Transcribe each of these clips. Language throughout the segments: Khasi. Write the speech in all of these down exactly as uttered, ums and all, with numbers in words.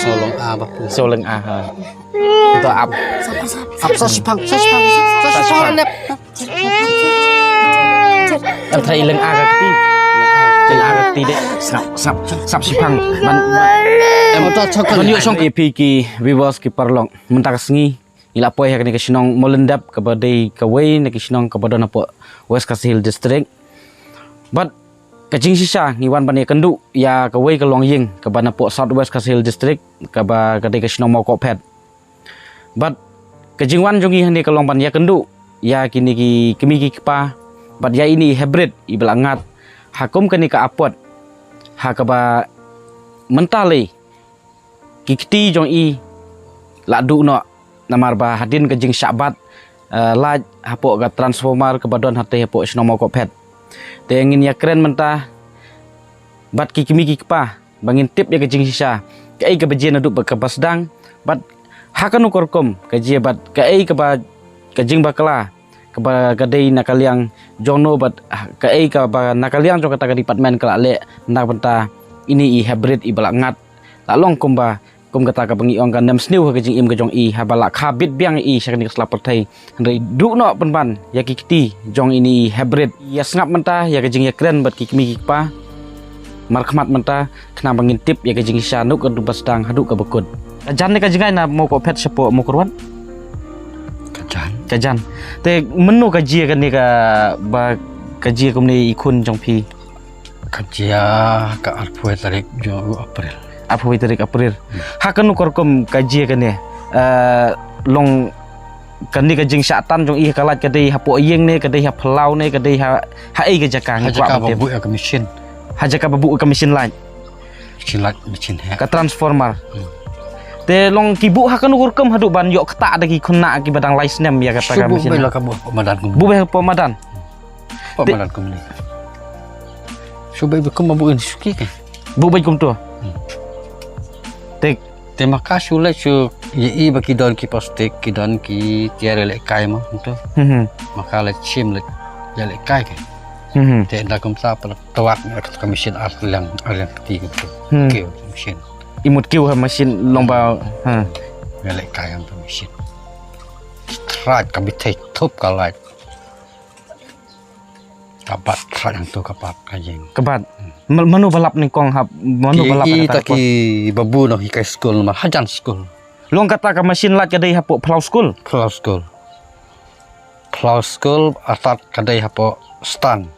Sawlong a ba. Sawlong a ha. To ap. Ap sa shipang, sa shipang, sa shipang. Em trai leng a ka kti. Leng a ka kti de. Sap sap sap shipang. Ban em to chok ban yu shong. Ap ki viewers ki paralok. Mynta ka sngi ngi la poi ha kane ka shnong Molendep kaba dei kawei na ki shnong kaba don hapoh West Khasi Hills District. Bad ka jingshisha ngi wan ban ïakynduh ïa kawei ka longïing kaba napoh South West Khasi Hills District kaba ka dei ka shnong Mawkohphet. Bad ka jingwan jong ngi hangne ka long ban ïakynduh ïa kine ki kmie ki kpa bad ïa ine i hybrid iba la ngat ha kum kane ka apot ha kaba mynta lei ki kti jong i la duh noh namar ba hadien ka jingshah bat eh, light hapoh ka transformer kaba don hatei hapoh shnong Mawkohphet. Te ngin ïakren mynta bad ki kmie ki kpa ba ngin tip ïa ka jingshisha kaei kaba jia naduh ba kaba sdang bad ha kano ka rukom ka jia bad kaei kaba ka jingbakla kaba ka dei na ka liang jong no bad ha- kaei kaba na ka liang jong kata ka department ka la leh na ka bynta ine i hybrid iba la ngat la long kumba kum kata kaba ngi ong ka nem sniew ha ka jingim ka jong i haba la kha bit biang i sha kane ka sla pyrthei. Hynrei duh noh pynban ïa ki kti jong ine i hybrid. Ïa sngap mynta ïa ka jingïakren bad ki kmie ki kpa markhmat mynta khnang ba ngin tip ïa ka jingshisha naduh kaba sdang haduh kaba kut. Ka jan ne ka jngai na Mawkohphet shapoh Mawkyrwat? Ka jan. Ka jan. Te mynno ka jia kane kaba ka jia kumne i khun jong phi? Ka jia ka arphew tarik jong u April. Arphew tarik April. Ha kano ka rukom ka jia kane? Eh, long kane ka jingshah tan jong i ha ka light ka dei hapoh ïing ne ka dei ha phyllaw ne ka dei ha ha ei ka jaka Ha ngi kwah jaka ban ba tip. Buh ïa ka machine. Ha jaka ba buh ka machine light. Machine light, machine heh. Ka transformer. Hmm. Te long ki buh ha kano ka rukom haduh ban ïoh ktah da ki khynnah kiba dang lai snem ïa kata ka machine. Shu buh beit la ka buh hapoh madan kumne. Buh beit hapoh madan. Hapoh madan kumne. Shu buh beit kumba buh in suki ke. Buh beit kumto. Hmm. Te Te ma ka shu leh shu ïa i ba ki don ki plastik ki don ki tiar ïa lehkai ma kumto. Hmm. Ma ka leh shim leh ïa lehkai ke. Hmm. Te da kumta pala tawak ïa ka machine ar liang ar liang kti kumto. Hmm. Kiew machine. I mut kiew ha machine long ba ha. Ïa lehkai ha machine. Thraj ka bithei thup ka light. Ka bat thraj hangto ka bat ka ïing. Ka bat. Hmm. Ma- mano ba lap nyngkong hap mano ba lap Ki i kata ta ka ki babu nonghikai skul namar hajan skul. Long kata ka machine light ka dei hapoh phyllaw skul. Phyllaw skul. Phyllaw skul artat ka dei hapoh stand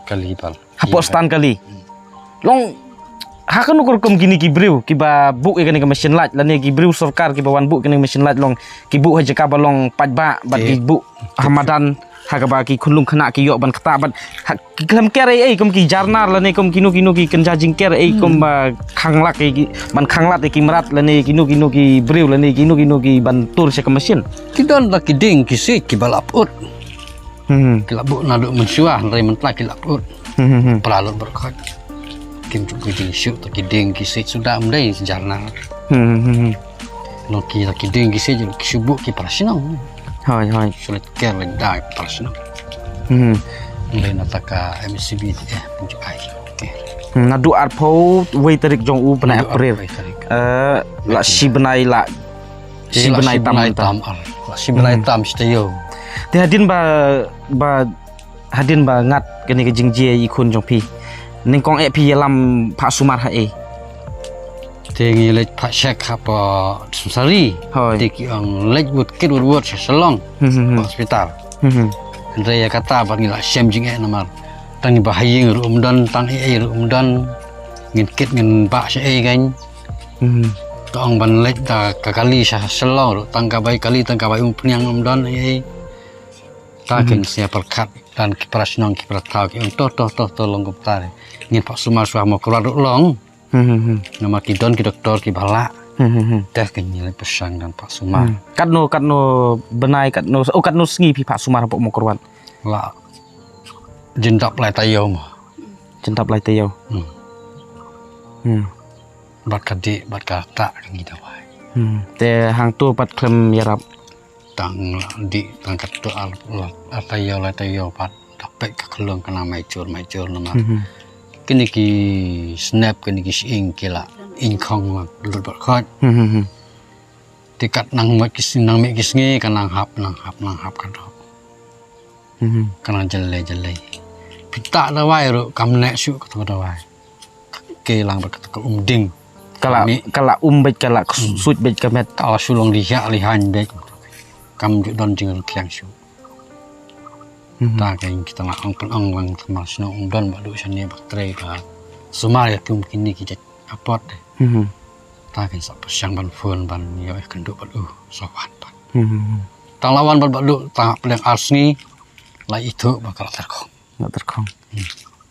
kali bal. Hapoh stand kali. Long ha kano ka rukom kine ki briew kiba buh ïa kane ka machine light lane ki briew sorkar kiba wan buh kane ka machine light long ki buh ha jaka ba long paidbah bad ki buh ha madan ha kaba ki khunlung khynnah ki ïoh ban ktah bad ha ki khlem ker ei ei kum ki jarnar lane kum kino kino ki kynja jingker ei kum ba khanglak ei ki ban khanglat ei ki mrad lane kino kino ki briew lane kino kino ki ban tur sha ka machine. Ki don la ki dieng ki siej kiba la pyut. Hmm. Ki la buh naduh mynshuwa hynrei mynta ki la pyut. Hmm, hmm, hmm. Pra lut bad khot. Kim ju ki dieng shu ta ki dieng ki siej suda ym dei jarnar. Hmm, hmm, hmm, hmm. Nong ki ta ki dieng ki siej ki shu buh ki para shnong. Hoi, hoi. Shu leit ker leit da para shnong. Hmm. Ym dei na ta ka M S C B eh pynju ai. Okay. Hmm, naduh arphew wei tarik jong u bnai April. Naduh arphew wei tarik. Eh, la shi bnai la Shi bnai tam tam ar. Shi bnai tam shi taïew. Te hadien ba ba hadien ba ngat kane ka jingjia i khun jong phi. Nyngkong eh phi ïalam phah sumar ha ei. Te ngi leit phah check hapoh dispensary. Hoi. Te ki ong leit wut kit wut wut sha Shillong. Hmm, hmm, hmm. Hospital. Hmm, hmm. Hynrei ïa kata ba ngi la shem jingeh namar tang ba ha ïing ruh um don tang ei ei ruh um don. Ngin kit ngin bah sha ei kan. Hmm. Ka ong ban leit da ka kali sha Shillong ruh tang ka bai kali tang ka bai umphniang um don ei ei. Ta kin sia pyrkhat dan ki para shnong ki para thaw ki ong to to to to long kumta re. Ngin phah sumar shuwa mo krat ruh long. Hmm, hmm, hmm. Namar ki don ki doktor ki ba lah. Hmm, hmm, hmm. Teh kin ngi leit pyrshang dan phah sumar. Hmm. Katno katno bnai katno oh katno sngi phi phah sumar hapoh Mawkyrwat? La jin dap lai taïew mo. Jin dap lai taïew. Hmm. Hmm. Bad ka dih bad ka rta ka ngi dawai. Hmm. Te hangto pat khlem ïarap. Tang la dih tang katto ar ar taïew lai taïew pat da peit ka khlong ka na mai jur mai jur namar. Hmm. Kine ki snep kine ki shyieng ki la ing khong lut bad khot. Hmm, hmm, hmm. Te kat nang mut ki sngi, nang mih ki sngi, ka nang hap, nang hap, nang hap ka dok. Hmm, hmm. Ka nang jyllei, jyllei. Phi tah dawai ruh, kam neh shuh kato ka dawai. Ka keh lang bad kato ka um ding. Ka la, ka la um beit, ka la ksuid beit ka met. Ka la shu long lihiah, lihiah beit. Kam ju don jingrkhiang shuh. Hmm. Ta ka ing kita la ong pynong lang tang ma shnong ym don ba duh shane ba trei ba sumar ïa kum kine ki jait apot de. Hmm. Ta ka ing sa pyrshang ban phone ban ïoh ïa kynduh bad u sa wan ta. Hmm. Tang la wan bad bad duh ta pdeng ar sngi la ithuh ba ka la tyrkhong. La tyrkhong. Hmm.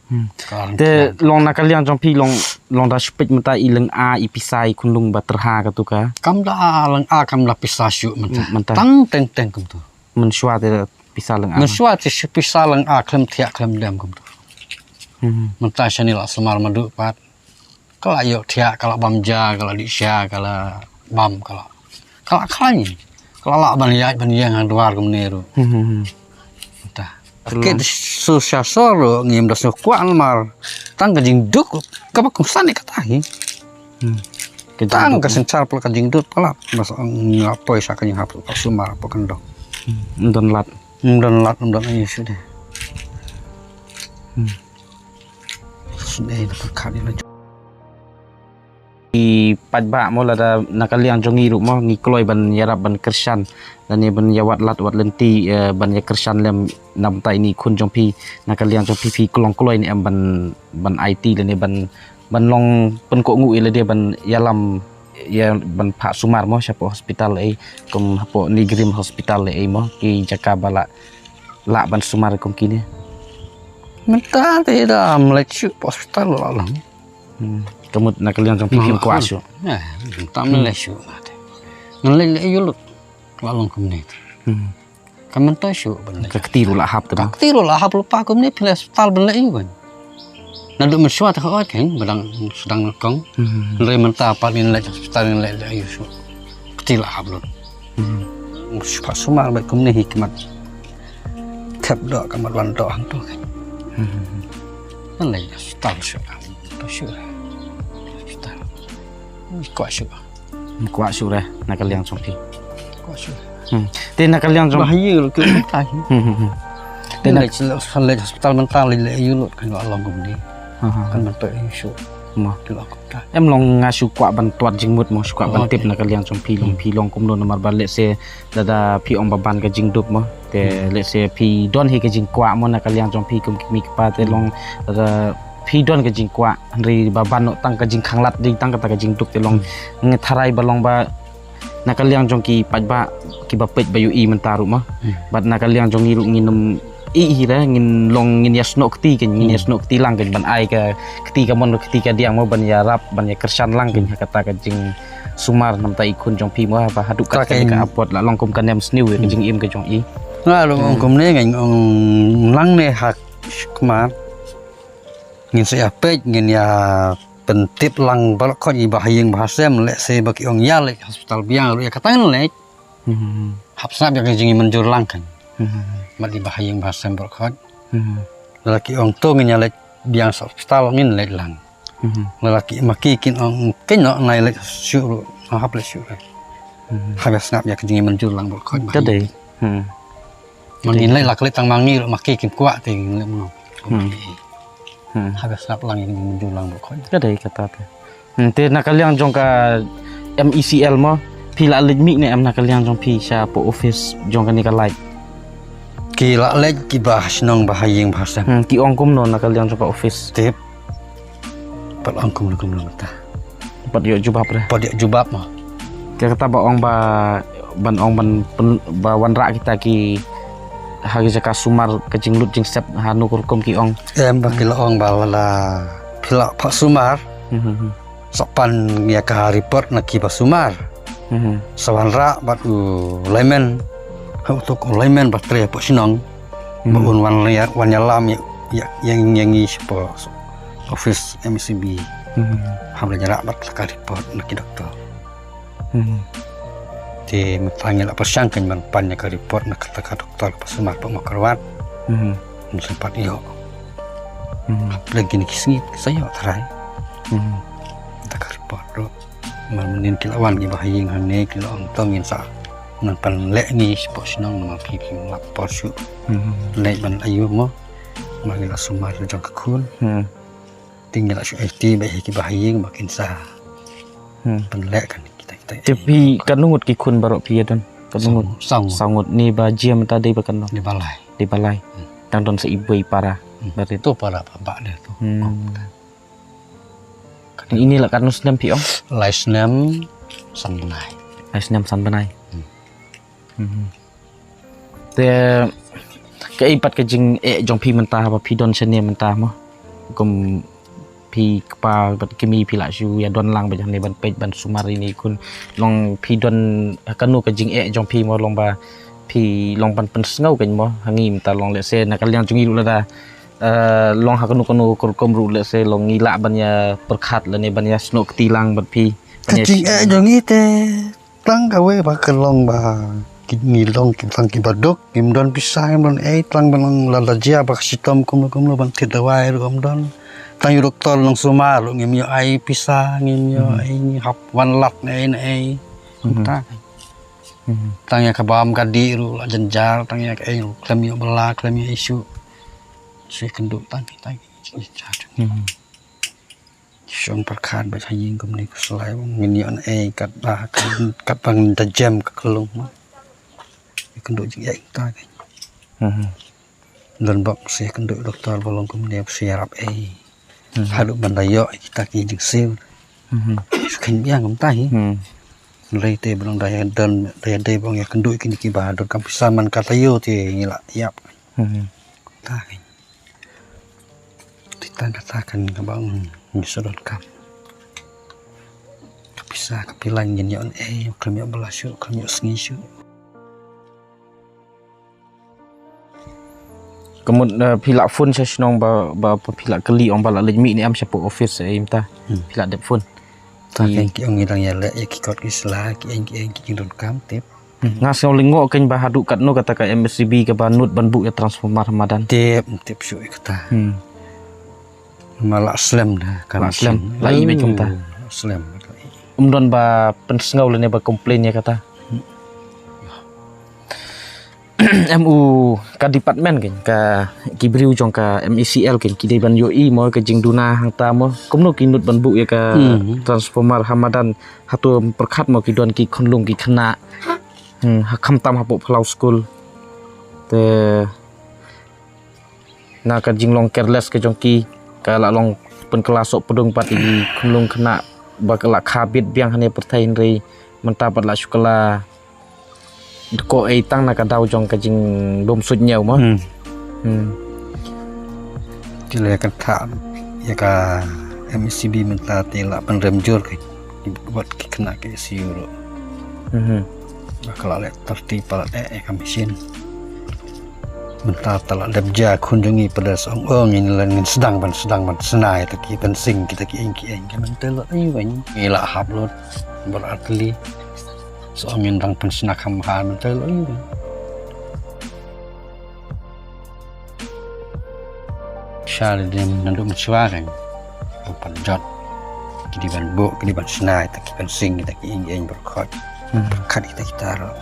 Hmm. Ka la Te tyrkhong. Long na ka liang jong phi long, long da shu peit mynta i lynga i pisa i khunlung ba tyrha kato ka. Kam da lynga kam da pisa shuh mynta. Hmm, mynta. Tang teng teng kumto. Mynshuwa te pisa lynga. Mynshuwa te shu pisa lynga khlem thiah khlem dem kumto. Hmm. Mynta shane la sumar madu pat. Ka la ïoh thiah, ka la bam ja, ka la dih sha, ka la bam, ka la, ka la khlaiñ. Ka la lah ban ïaid ban ïeng ha dwar kumne ruh. Hmm, hmm, hmm. Mynta. Ka la. Kit su sha sor ruh ngim da sngewkwah namar tang ka jingduk kaba kongsan ïa kata hi. Hmm. Tang ka synshar palat ka jingduk palat. Bas ong nga poi sha ka jinghap sumar pa kyndong. Hmm. Ym don lad. Ym don lad, ym don aïu shuh de. Hmm. Shu dei da pyrkhat ïa la jong. I paidbah mo lada na ka liang jong ngi ruh mo ngi kloi ban ïarap ban kyrshan. Lane ban ïa wad lad wad lynti, eh, ban ïa kyrshan lem na bynta ine i khun jong phi na ka liang jong phi phi kloi ne em ban, ban aiti lane ban, ban long pynkohnguh ïa lade ban ïalam ïa ban phah sumar mo shapoh hospital ei kum hapoh NEIGRIHMS hospital ei mo ki jaka ba la lah ban sumar kum kine. Mynta te da ym leit shuh pa hospital la long. Hmm. Ka mut na ka liang jong phi phim kwah shuh. Eh, mynta ym leit shuh. Ngan leit leh aïu lut. La long kumne. Hmm. Ka mynta shuh ban leit. Ka kti ruh la hap te. Ka kti ruh la hap lypa kumne phi leit hospital ban leh aïu kan. Naduh mynshuwa te ka ot kan ba dang sdang nyngkong. Hmm. Hynrei mynta pat ngin leit hospital ngin leit leh aïu shuh. Kti la hap lut. Hmm. Shu phah sumar bad kumne hi ka mat. Thep doh ka mat wan doh hangto kan. Hmm. Ngan leit hospital shuh. To shuh. Hospital. Kwah shuh. Kwah shuh re na ka liang jong phi. Kwah shuh. Hmm. Te na ka liang jong. Bah ye lo ke tai. Hmm, hmm, hmm. Te na leit hospital mynta leit leh aïu lut kan la long kumne. Ha, ha. Kan mynta aïu shuh. Mo. Em long nga shu kwah ban twad jingmut mo shu kwah ban tip na ka liang jong phi long phi long kumno namar ba lehse lada phi ong ba ban ka jingduk mo te lehse phi don hi ka jingkwah mo na ka liang jong phi kum ki kmie ki kpa te long lada phi don ka jingkwah hynrei ba ban noh tang ka jingkhang lad dei tang kata ka jingduk te long ngi tharai ba long ba na ka liang jong ki paidbah kiba peit ba ïohi mynta ruh mo. Hmm. Bad na ka liang jong ngi ruh ngin ym ïohi re ngin long ngin ïasnoh kti kan ngin ïasnoh kti lang kan ban ai ka kti ka mon kti ka diang mo ban ïarap ban ïakyrshan lang kan ha kata ka jingsumar namta i khun jong phi mo ba haduh kat ka apot la long kum ka nem sniew ka jingim ka jong i. Nga ruh ong kumne ngan ong lang ne ha kumar. Ngin sa ïa peit ngin ïa pyntip lang baroh khoit i ba ha ïing ba ha sem lehse ba ki ong ïa leit hospital biang ruh ïa kata ngin leit. Hmm. Hap sngap ïa ka jingmynjur lang kan. Hmm. Mat i ba ha ïing ba ha sem baroh khoit. Hmm. Lada ki ong to ngin ïa leit biang sa hospital ngin leit lang. Hmm. Lada ki ma ki kin ong kin noh nai leit shuh ruh hap leit shuh ruh. Hmm. Hap ïa sngap ïa ka jingmynjur lang baroh khoit. Ka dei. Hmm. Ma ngin leit la ka leit tang ma ngi ruh ma ki kim kwah te ngin leit mo. Hmm. Hmm. Haba sngap lang ïa ka jingmynjur lang baroh khoit. Ka dei kata te. Hmm, te na ka liang jong ka M E C L mo phi la leit mih ne em na ka liang jong phi sha pa office jong kane ka light. Ki la leit kiba ha shnong ba ha ïing ba ha sem. Hmm, ki ong kumno na ka liang jong ka office. Tip. Pat ong kumno kumno mynta. Pat ïoh jubab re. Pat ïoh jubab mo. Te kata ba ong ba ban ong ban pyn, ba wanrah kita ki ha ki jaka sumar ka jinglut jingsep ha no ka rukom ki ong. Em ba ki la ong ba lada phi la phah sumar. Hmm, hmm, hmm. Sa pan ïa ka report na kiba sumar. Hmm. Sa wanrah bad u lineman. Ha uto u lineman ba trei hapoh shnong. Hmm. Ba un wan ïa, wan ïalam ïa, ïa, ïa, ïa ngi shapoh office M E C B. Hmm. Haba la ïarah bad la ka report na ki doktor. Hmm. Te mynta ngi la pyrshang kan ban pan ïa ka report na kata ka doktor kaba sumar pa Mawkyrwat. Hmm. Ngim sngewpat ïoh. Hmm. Hap leh kine ki sngi sa ïoh tharai. Hmm. Kata ka report. Por ruh. Mar mynnin ki la wan ki ba ha ïing hangne ki la ong to ngin sa nang pynleh ngi shapoh shnong namar phi phim lap por shuh. Hmm. Leh ban ayu mo. Mar ngi la sumar jong ka khun. Hmm. Te ngi la shu aiti ba ïa ki ba ha ïing ba kin sa Hmm. pynleh kan kita kita. Te phi katno ngut ki khun baroh phi ïa don? Katno ngut? Saw ngut. Saw ngut. Ni ba jia mynta dei ba katno? Dei ba lai. Dei ba lai. Hmm. Tang don sa iwei para. Hmm. Barit. To para ba ba deh to. Hmm. Ini la katno snem phi ong? Lai snem san bnai. Lai snem san bnai. Hmm. Hmm. Te kaei pat ka jingeh jong phi mynta ba phi don shane mynta mo? Kum phi kpa bad kmie phi la shu ïa don lang ba jong ne ban peit ban sumar ïa ki khun. Long phi don kano ka jingeh jong phi mo long ba phi long ban pynsngew kan mo ha ngi mynta long lehse na ka liang jong ngi ruh lada, eh, long ha kano kano ka rukom ruh lehse long ngi lah ban ïa pyrkhat lane ban ïa snoh kti lang bad phi. Ka jingeh jong ngi te tang kawei ba ka long ba ki ngi long ki tang ki ba duk, ngim don pisa, ngim don ei, tang ba long la la jia ba ka shitom kumno kumno ban thied dawai ruh ngim don. Tang ïa doktor long sumar ruh ngim ïoh ai pisa, ngim ïoh ei, ngi hap wan lad na ei na ei. Mhm. Ta. Mhm. Tang ïa ka bam ka dih ruh la jynjar, tang ïa ka ei ruh khlem ïoh bylla, khlem ïoh ei shuh. Shu kynduh tang ki tang ki jynjar. Mhm. Shong pyrkhat ba ha ïing kumne khuslai ngin ïoh ei kat ba kat ba ngin da jem ka klung ma. Kynduh jingeh ta ka. Mhm. Don bok sih kynduh doktor ba long kumne sih ïarap ei. Mhm. Haduh ban da ïoh kita ki jingsiew. Mhm. Shu kynduh biang kumta hi. Mhm. Lei te ba long da ïa don da ïa dei ba long ïa kynduh kine ki ba don kam pisa man ka taïew te ngi la ïap. Mhm. Ta ka. Te tang kata kan kaba ngi sa donkam. Ka pisa ka pila ngin ïoh ei, khlem ïoh bylla shuh, khlem ïoh sngi shuh. Ka mut, eh, phi la phone sha shnong ba, ba, ba phi la kylli ong ba la leit mih ne em shapoh office, eh, mynta. Hmm. Phi la dep phone. Ta ki ong ngi dang ïaleh ïa ki kot ki sla, ki eng ki eng ki jingdonkam tip. Hmm. Nga sngew lyngngoh kein ba haduh katno kata ka M S E B kaba nud ban buh ïa transformer ha madan. Tip, tip shuh ïa kata. Hmm. Ma la slem da ka la slem. La i beit kumta. La slem. Um don ba pynsngew lane ba complain ïa kata. Hmm. Em u ka department kein ka ki briew jong ka M E C L kein ki dei ban ïohi mo ka jingduna hangta mo kumno ki nud ban buh ïa ka Hmm. transformer ha madan hato pyrkhat mo ki don ki khunlung ki khynnah. Hmm, ha khamtam hapoh Phalau School. Te na ka jinglong careless ka jong ki ka la long pynkylla soh pdung pat ïa ki khunlung khynnah ba ka la kha bit biang hane pyrthei hynrei mynta pat la shu kylla dkoh ei tang na ka daw jong ka jinglum suit ñiew mo. Hmm. Hmm. Te la ka tha ïa ka M E C B mynta te la pynrem jur ka wat ki khynnah ka I C U ruh. Mhm. Ba ka la leh thirty palat eh ka machine. Mynta ta la dep ja khun jong ngi pada sa ong ong ngin la ngin sdang ban sdang ban snai ta ki ban sing kita ki eng ki eng ki mynta la ai wen ngi la hap lut bar atli. Sa ong ngin dang pynsna kham ha mynta la ai wen. Sha de naduh mynshwa kan. Ban jot ki dei ban buh ki dei ban snai ta ki ban sing kita ki eng eng barkhot. Hmm. Khat kita kita ruh.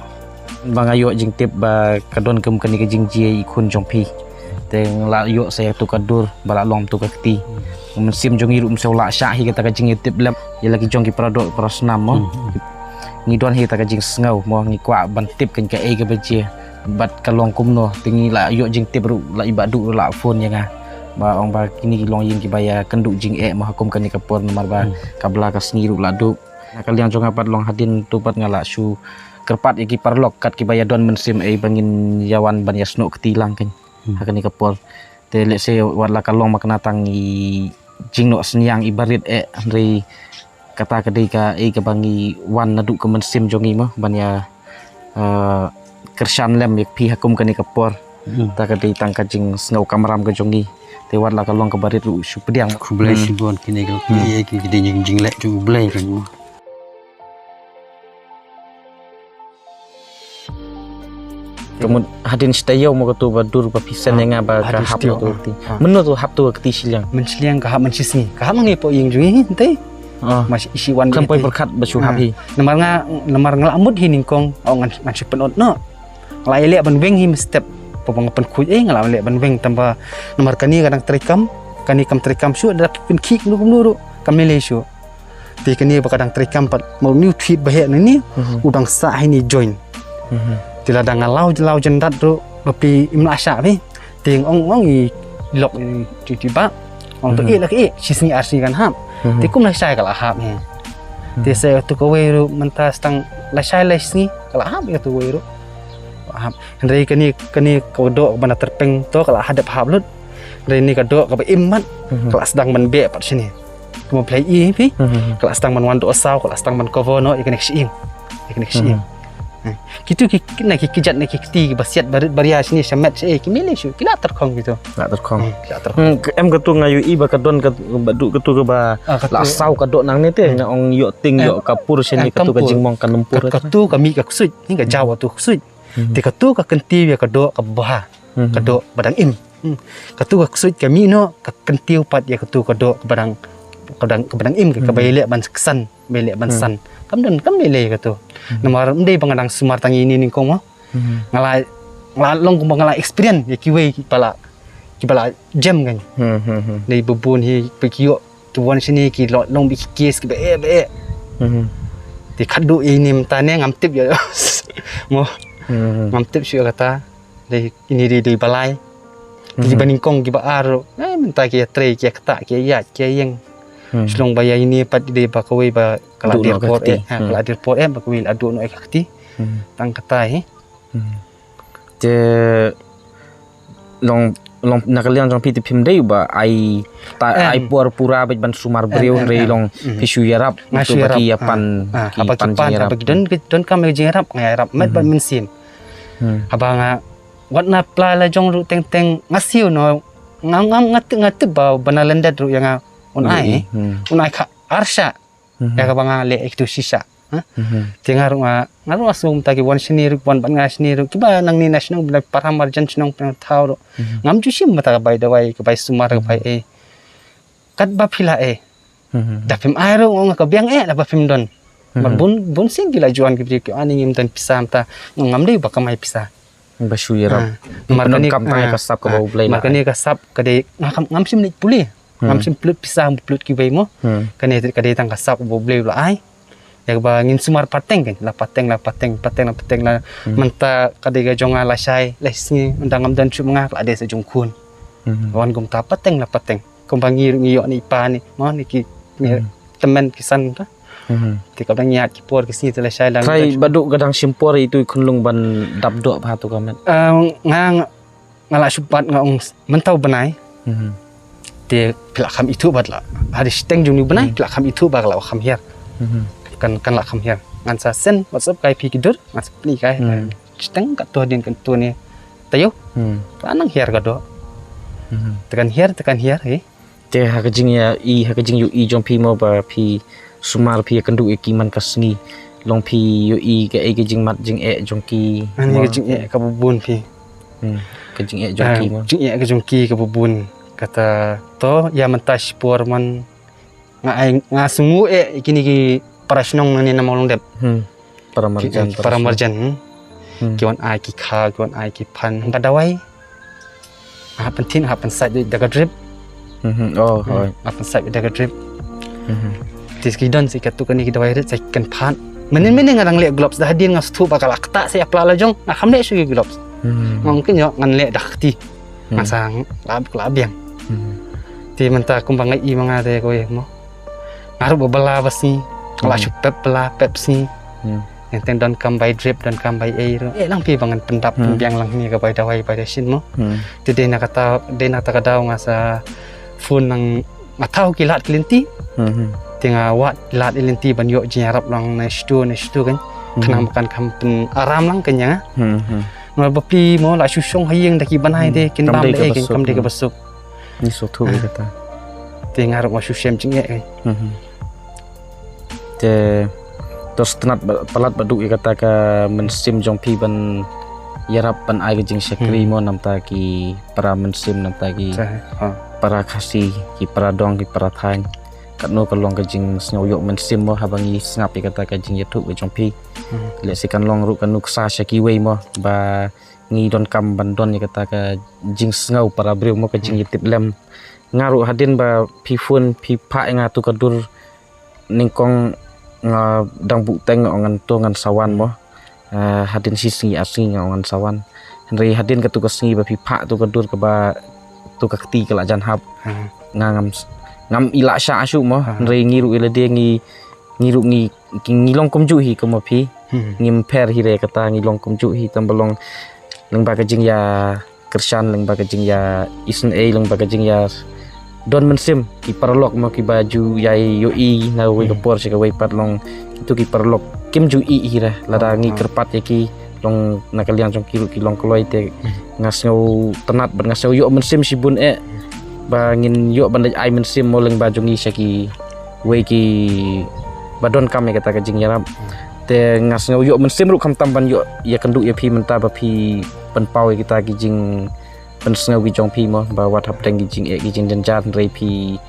Ba nga ïoh jingtip ba ka don kum kane ka jingjia i khun jong phi. Te nga la ïoh sa ïa tu ka dur ba la long tu ka kti. Mynsiem jong i ruh mynsiem la shah hi kata ka jingïatip lem. Ïa la ki jong ki para doh para snam mo. Hmm. Ngi don hi ta ka jingsngew mo ngi kwah ban tip kan ka ei ka ba jia. Bad ka long kumno te ngi la ïoh jingtip ruh la i Bah Duh ruh la phone ïa nga. Ba ong ba kine ki long ïing ki ba ïa kynduh jingeh mo ha kum kane ka por namar ba Hmm. ka bla ka sngi ruh la duh. Na ka liang jong nga pat long hadien tu pat nga la shu kyrpad ïa ki paralok kat ki ba ïa don mynsiem ei ba ngin ïa wan ban ïa snoh kti lang kan. Hmm. Ha kane ka por. Te lehse wat la ka long ma kane tang i jingnoh synñiang i barit eh hynrei kata ka dei ka ei ka ba ngi wan naduh ka mynsiem jong ngi mo ban ïa, eh, kyrshan lem ïa phi ha kum kane ka por. Hmm. Ta ka dei tang ka jingsngew kamram ka jong ngi. Te wat la ka long ka barit ruh shu pdiang. Khublei Hmm. shibun kine ki Hmm. ki ki dei jing jingleh jong U Blei kan mo. Ka mut hadien shi taïew mo ka tu ba dur ba phi send ïa nga ba ka hap mo tu ka kti. Ah. Mynno tu hap tu ka kti shiliang? Mynshiliang ka hap mynshisngi. Ka hap hangne hapoh ïing jong ngi hynte. Ah. Mas isi wan. Kan poi pyrkhat ba shu hap hi. Namar nga, namar nga la mut hi nyngkong, oh ngan, ngan shu pynot noh. Nga la ïaleh ban weng hi mynstep. Ba nga pynkhuid eh, nga la ïaleh ban weng tang ba. Namar kane ka dang treikam, kane kam treikam shuh, da pynkhih kumno kumno ruh. Kam lei lei shuh. Te kane ba ka dang treikam pat, ma u new tweet ba heh na ni, u dang sah hi ni join. Te la dang nga law, law jan dat ruh, ba phi im la shah phi. Te ong ong i lok i ti ti ba. Ong to i lak i, shi sngi ar sngi kan hap. Te kum la shai ka la hap hi. Te sa tu kawei ruh mynta stang la shai la sngi, ka la hap ïa tu kawei ruh. Hap. Hynrei kane, kane ka doh ba na tyrpeng to ka la hadap hap lut. Hynrei ni ka doh ka ba im mat, ka la sdang ban beh pat shini. Kumba phi i phi, ka la sdang ban wan doh saw, ka la sdang ban cover noh ïa kane ka shyieng. Ïa kane ka shyieng. Kitu ki, na ki kjat na ki kti ba siat barit baria shini shamet shi, ki mele shu, ki la tyrkhong kitu. La tyrkhong. Ki la tyrkhong. Em katu nga ïohi ba ka don ka ba du katu ka ba la saw ka doh nangne te, nga ong ïoh ting ïoh ka pur shini katu ka jingmong ka numpur. Katu ka mih ka ksuid, ni ka jaw tu ksuid. Te katu ka kyntiew ïa ka doh ka ba bha. Ka doh ba dang im. Katu ka ksuid ka mih noh, ka kyntiew pat ïa katu ka doh ka ba dang, ka dang, ka ba dang im, ka ba ïaleh ban ksan, ba ïaleh ban san. Kam don, kam lei lei katu. Namar ym dei ba nga dang sumar tang ïa ini nyngkong mo. Nga la, nga la long kumba nga la experience ïa kiwei ki ba la, ki ba la jem kan. Dei ba bun hi ba ki ïoh, ki wan shini ki long, long ba ki kies ki ba eh, ba eh. Te khadduh ïa ini mynta ne ngam tip ïa. Mo. Ngam tip shuh ïa kata. Dei ini dei, dei balai. Ki ba nyngkong ki ba ar. Eh, mynta ki ïa trei, ki ïa ktah, ki ïa ïaid, ki ïa ïeng. Shlong ba ïa ini pat dei ba kawei ba ka la dir por eh, ha, ka la dir por eh, ba kawei la duh noh eh ka kti. Tang kata hi. Te long, long na ka liang jong phi te phim dei ba ai ta, ai por pura bad ban sumar briew, hynrei long phi shu ïarap. Nga shu ïarap. Ki ïa pan, ki pan jingïarap. Haba ki don, ki don kam jingïarap, nga ïarap met bad mynsiem. Haba nga wat na pla la jong ruh teng teng nga siew noh, nga, nga, nga tip, nga tip ba, ba na lyndet ruh ïa nga un ai. Un ai kha ar shah. Ïa kaba nga leh ïa kitu shisha. Te nga ruh nga, nga ruh nga sngew mynta ki wan shini ruh, wan bad nga shini ruh, kiba nangne na shnong, ba para marjan shnong pynthau ruh. Ngam ju shim mynta ka bai dawai, ka bai sumar, ka bai eh. Katba phi la eh. Da phim ai ruh nga ka biang eh, da ba phim don. Mar bun, bun sien ki la ju wan ki briew ki ani ngim don pisa mynta, ngam dei ba kamai pisa. Ba shu ïarap. Mar kane ka sap kaba U Blei la. Mar kane ka sap ka dei ngam, ngam shim leit pule. Ngam shim plut pisa, plut kiwei mo. Kane ka dei tang ka sap ba U Blei la ai. Ïa kaba ngin sumar pateng kan, la pateng, la pateng, pateng, la pateng la. Mynta ka dei ka jong nga la shai, la sngi, ynda ngam don shuh ma nga, la dei sa jong khun. Wan kumta pateng, la pateng. Kumba ngi ruh ngi ïoh ni pa ni, mo ni ki, ni tymmen ki san ta. Te ka dang ïaid ki por ki sngi te la shai lang. Trai ba duk ka dang shim por itu i khunlung ban dap doh bha tu ka met. Nga, nga la shu bat nga ong mynta u bnai. Te phi la kham ithuh bad la. Hari shiteng jong ni u bnai phi la kham ithuh ba ka la kham hiar. Kan, kan la kham hiar. Ngan sa send WhatsApp kai phi ki dur, ngan sa pyni kai. Shiteng ka tu hadien kan tu ni. Tayo. Ka nang hiar ka doh. Te kan hiar, te kan hiar, eh. Te ha ka jingïohi, ha ka jingïohi jong phi mo ba phi sumar phi ïakynduh ïa ki man ka sngi. Long phi ïohi kaei ka jingmat jingeh jong ki. Ani ka jingeh kaba bun phi. Ka jingeh jong ki mo. Jingeh ka jong ki kaba bun. Kata to ïa mynta shipor man nga ai, nga sngew eh ïa kine ki para shnong nangne na Mawlongdep. Para marjan, para marjan. Ki wan ai ki kha, ki wan ai ki phan. Ba dawai. Ah, pynthih, ah, pynsait da ka drip. Oh, hoi. Ah, pynsait da ka drip. Te ki don sa katu kane ki dawai rit sa kan phan. Mynnin mynnin nga dang leh gloves da hadien nga sngewthuh ba ka la ktah sa ïa pla la jong. Nga kham leh shuh ki gloves. Nga ong kin ïoh ngan leh da kti. Nga sa la, la biang. Te mynta kumba nga i ma nga de ko mo. Nga ruh ba bala ba sngi. Nga la shu pep bala, pep sngi. Yang teng don kam bai drip, don kam bai ei ruh. Eh lang phi ba ngan pyndap pynbiang lang ni ka bai dawai bai da shin mo. Te dei na kata, dei na kata ka daw nga sa phone nang nga thaw ki lad ki lynti. Te nga wad lad ki lynti ban ïoh jingïarap lang na shitu na shitu kan. Khnang ba kan kham pyn aram lang kan ïa nga. Nga ba pli mo la shu shong ha ïing da ki bnai te kin bam da ei kan kam dei ka ba suk. Ni suk thu kata. Te nga ruh nga shu shem jingeh kan. Te to sngewtynnat palat ba duk ïa kata ka mynsiem jong phi ban ïarap ban ai ka jingshakri mo namta ki para mynsiem namta ki para Khasi ki para dong ki para thaiñ. Katno ka long ka jingsngew ïoh mynsiem mo haba ngi sngap ïa kata ka jingïathuh ka jong phi. Hmm. Lehse kan long ruh ka nuksa sha kiwei mo ba ngi donkam ban don ïa kata ka jingsngew para briew mo, ka jingïatiplem. Nga ruh hadien ba phi phone phi phah ïa nga tu ka dur nyngkong nga dang buh teng nga ong ngan to ngan sa wan mo. Ah, hadien shi sngi ar sngi nga ong ngan sa wan. Hynrei hadien katu ka sngi ba phi phah tu ka dur kaba tu ka kti ka la jan hap. Hmm. Nga ngam s-, ngam i lah shah shuh mo. Hmm. Hynrei ngi ruh ïa lade ngi, ngi ruh ngi, ngi long kumjuh hi kum ma phi. Hmm. Ngim pher hi re kata, ngi long kumjuh hi, tang ba long lyngba ka jingïa kyrshan, lyngba ka jingïa isynei, lyngba ka jingïa don mynsiem. Ki paralok mo kiba ju ïai ïohi na kawei ka por sha kawei pat long, kitu ki paralok kim ju ïeh hi re. Lada ngi kyrpad ïa ki long na ka liang jong ki ruh ki long kloi te, nga sngewtynnat bad nga sngew ïoh mynsiem shibun eh ba ngin ïoh ban leit ai mynsiem mo lyngba jong ngi sha kiwei kiba donkam ïa kata ka jingïarap. Te nga sngew ïoh mynsiem ruh khamtam ban ïoh ïakynduh ïa phi mynta ba phi pynpaw ïa kita ki jingpynsngew ki jong phi mo, ba wat hapdeng ki jingeh ki jingjynjar hynrei phi,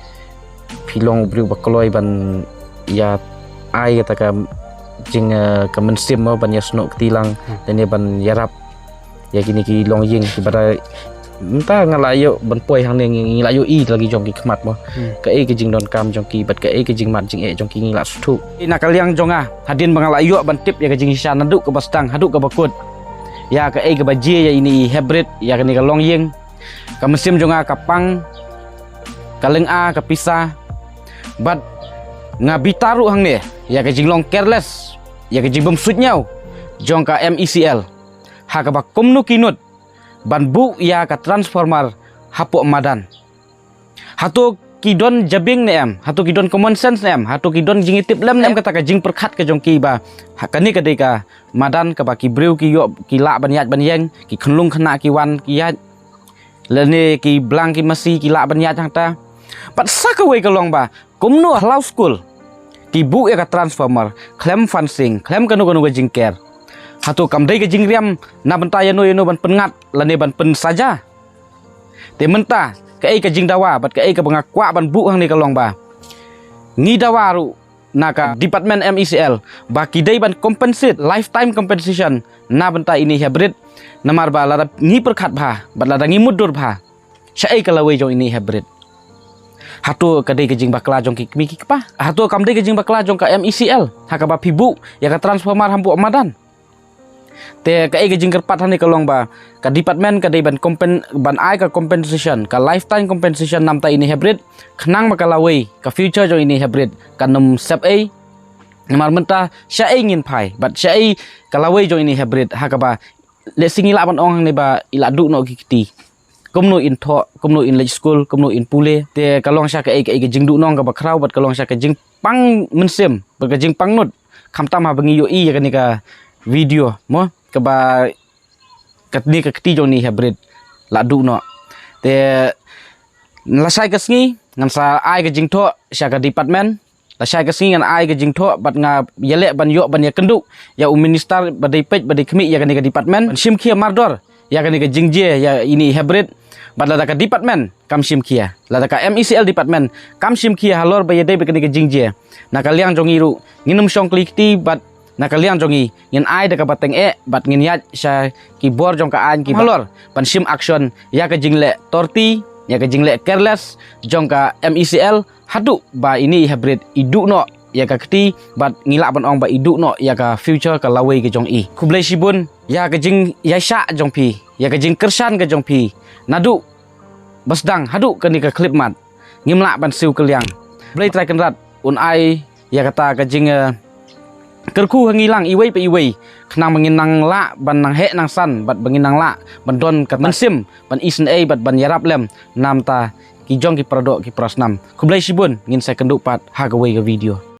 phi long u briew ba kloi ban ïa ai kata ka jing, eh, ka mynsiem mo ban ïasnoh kti lang. Hmm. Lane ban ïarap ïa kine ki longïing kiba da mynta nga la ïoh ban poi hangne ngi, ngi la ïohi da la ki jong ki khmat mo. Hmm. Kaei ka jingdonkam jong ki bad kaei ka jingmad jingeh jong ki ngi la sngewthuh. Na ka liang jong nga, hadien ba nga la ïoh ban tip ïa ka jingshisha naduh kaba sdang haduh kaba kut, ïa kaei kaba jia ïa ine i hybrid, ïa kane ka longïing, ka mynsiem jong nga ka pang, ka lynga, ka pisa. Bad nga bitar ruh hangne ïa ka jinglong careless, ïa ka jingbym suidñiew jong ka M E C L. Ha kaba kumno ki nud ban buh ïa ka transformer hapoh madan. Hato ki don jabieng ne em, hato ki don common sense ne em, hato ki don jingïatiplem ne em, kata ka jingpyrkhat ka jong ki ba ha kane ka dei ka madan kaba ki briew ki ïoh, ki lah ban ïaid ban ïeng, ki khyllung khynnah ki wan ki ïaid. Lane ki blang ki masi ki lah ban ïaid hangta. Bad sa kawei ka long ba kumno ha law skul ki buh ïa ka transformer khlem fencing, khlem kano kano ka jingker. Hato kam dei ka jingriam na bynta ïano ïano ban pynngat lane ban pynsaja? Te mynta kaei ka jingdawa bad kaei kaba nga kwah ban buh hangne ka long ba ngi dawa ruh na ka department M E C L ba ki dei ban compensate, lifetime compensation na bynta ine i hybrid. Namar ba lada ngi pyrkhat bha bad lada ngi mutdur bha, shaei ka lawei jong ine i hybrid? Hato ka dei ka jingbakla jong ki kmie ki kpa? Hato kam dei ka jingbakla jong ka M E C L ha kaba phi buh ïa ka transformer hapoh madan? Te kaei ka jingkyrpad hangne ka long ba ka department ka dei ban compen-, ban ai ka compensation, ka lifetime compensation na bynta ine i hybrid, khnang ba ka lawei, ka future jong ine i hybrid kan ym sep ei. Namar mynta shaei ngin phai bad shaei ka lawei jong ine i hybrid ha kaba lehse ngi lah ban ong hangne ba i la duh noh ki kti. Kumno in thoh, kumno in leit skul, kumno in pule. Te ka long sha kaei kaei ka jingduhnong kaba khraw bad ka long sha ka jingpang mynsiem bad ka jingpang nud. Khamtam haba ngi ïohi ïa kane ka video mo, kaba katne ka kti jong ine i hybrid la duh noh. Te lashai ka sngi ngan sa ai ka jingthoh sha ka department. Lashai ka sngi ngan ai ka jingthoh bad nga ïaleh ban ïoh ban ïakynduh ïa u minister ba dei peit ba dei khmih ïa kane ka department ban shim khia mardor ïa kane ka jingjia ïa ine i hybrid. Bad lada ka department kam shim khia, lada ka M E C L department kam shim khia halor ba ïadei bad kane ka jingjia, na ka liang jong ngi ruh ngin ym shong kli kti bad na ka liang jong ngi ngin ai da kaba tyngeh bad ngin ïaid sha ki bor jong ka aiñ ki halor ban shim action ïa ka jingleh torti, ïa ka jingleh careless jong ka M E C L, haduh ba ine i hybrid i duh noh ïa ka kti bad ngi lah ban ong ba i duh noh ïa ka future ka lawei ka jong i. Khublei shibun ïa ka jingïaishah jong phi, ïa ka jingkyrshan ka jong phi naduh ba sdang haduh kane ka khyllipmat. Ngim lah ban siew kylliang. Blei Trai Kynrad un ai ïa kata ka jing, eh, kyrkhu ha ngi lang iwei pa iwei khnang ba ngin nang lah ban nang heh nang san bad ba ngin nang lah ban don ka mynsiem ban isynei bad ban ïarap lem na bynta ki jong ki paradoh ki parasnam. Khublei shibun, ngin sa ïakynduh pat ha kawei ka video.